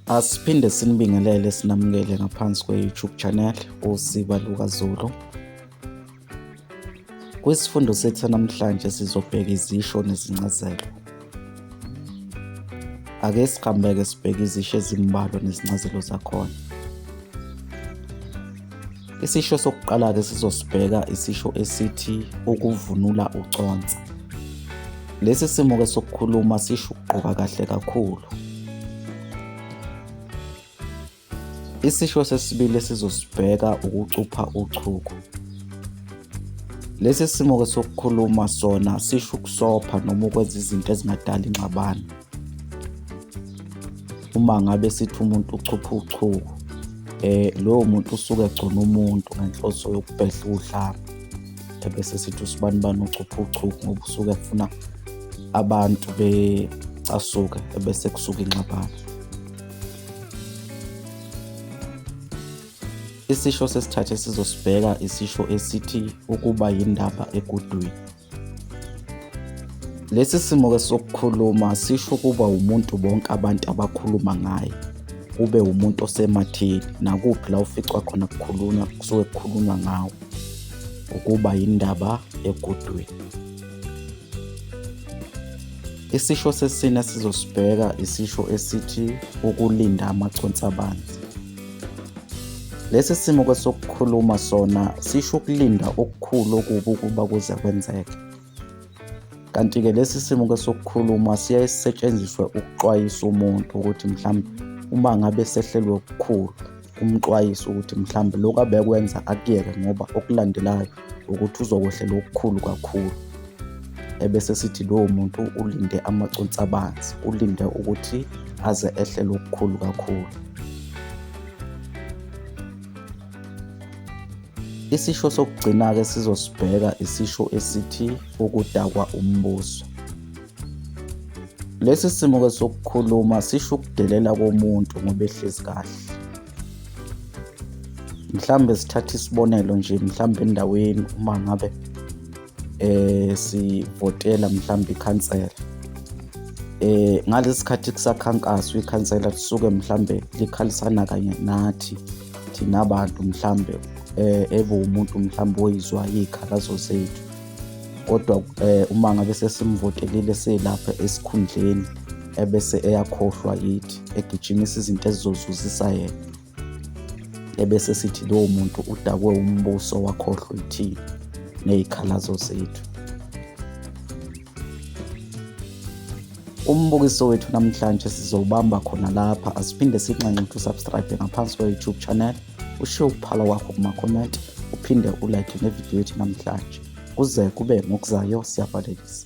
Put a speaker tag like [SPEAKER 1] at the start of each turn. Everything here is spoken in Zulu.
[SPEAKER 1] Asiphinde sinibingelele sinamukele ngaphansi kwe-YouTube channel uSiba LukaZulu. Kwisifundo sethu namhlanje sizobheka izisho nezincazelo. Ake sihambeke sibheke izisho ezimbalwa nezincazelo zakhona. Isisho sokuqala-ke sizosibheka isisho esithi ukuvunula uconsa. Lesi simo-ke sokukhuluma sisho ukugqoka kahle kakhulu. Isisho sesibili esizosibheka ukucupha uchuku. Lesi simo-ke sokukhuluma sona sisho ukusopha noma ukwenza izinto ezingadala ingxabano. Uma ngabe sithi umuntu uchupha uchuku, lowo muntu usuke egcona umuntu ngenhloso yokubhedla udlame. Ebese sithi usibanibani ucupha uchuku ngoba usuke efuna abantu becasuke ebese kusuka ingxabano. Isisho sesithathu esizosibheka isisho esithi ukuba yindaba egudwini. Lesi simo-ke sokukhuluma sisho ukuba umuntu bonke abantu abakhuluma ngaye, ube umuntu osematheni nakuphi la uficwa khona kukhulunywa kusuke kukhulunywa ngawe, ukuba yindaba egudwini. Isisho sesine esizosibheka isisho esithi ukulinda amaconsi abanzi. Lesi simo kwesokukhuluma sona sisho ukulinda okukhulu okubi ukuba kuze kwenzeke. Kanti-ke lesi simo kwesokukhuluma siyaye sisetshenziswe ukuxwayisa umuntu ukuthi mhlawumbe uma ngabe sehlelwe okukhulu umxwayise ukuthi mhlawumbe lokhu abekwenza akuyeke ngoba okulandelayo ukuthi uzokwehlelwa okukhulu kakhulu. Ebese sithi lowo muntu ulinde amaconsi abanzi, ulinde ukuthi aze ehlelwe okukhulu kakhulu. Isisho sokugcina-ke sizosibheka isisho esithi ukudakwa umbuso. Lesi simo-ke sokukhuluma sisho ukudelela komuntu ngoba ehlezi kahle. Mhlawumbe sithathe isibonelo nje mhlawumbe endaweni uma ngabe sivotela mhlawumbe ikhansela. Ngalesi sikhathi kusakhankaswa ikhansela lisuke mhlawumbe likhalisana kanye nathi thina bantu mhlawumbe ebe umuntu mhlawumbe oyizwayo iy'khalazo zethu. Kodwa uma ngabe sesimvotelile selapha esikhundleni ebese eyakhohlwa yithi egijimisa izinto ezizozuzisa yena, ebese sithi lowo muntu udakwe umbuso wakhohlwa yithina ney'khalazo zethu. Umbukiso wethu namhlanje sizowubamba khona lapha. Asiphinde sinxenxe ukuthi usubscribe ngaphansi kwe-YouTube channel, ushiye ukuphala kwakho kuma-comment, uphinde ulike nevidiyo yethu namhlanje. Kuze kube ngokuzayo, siyavalelisa.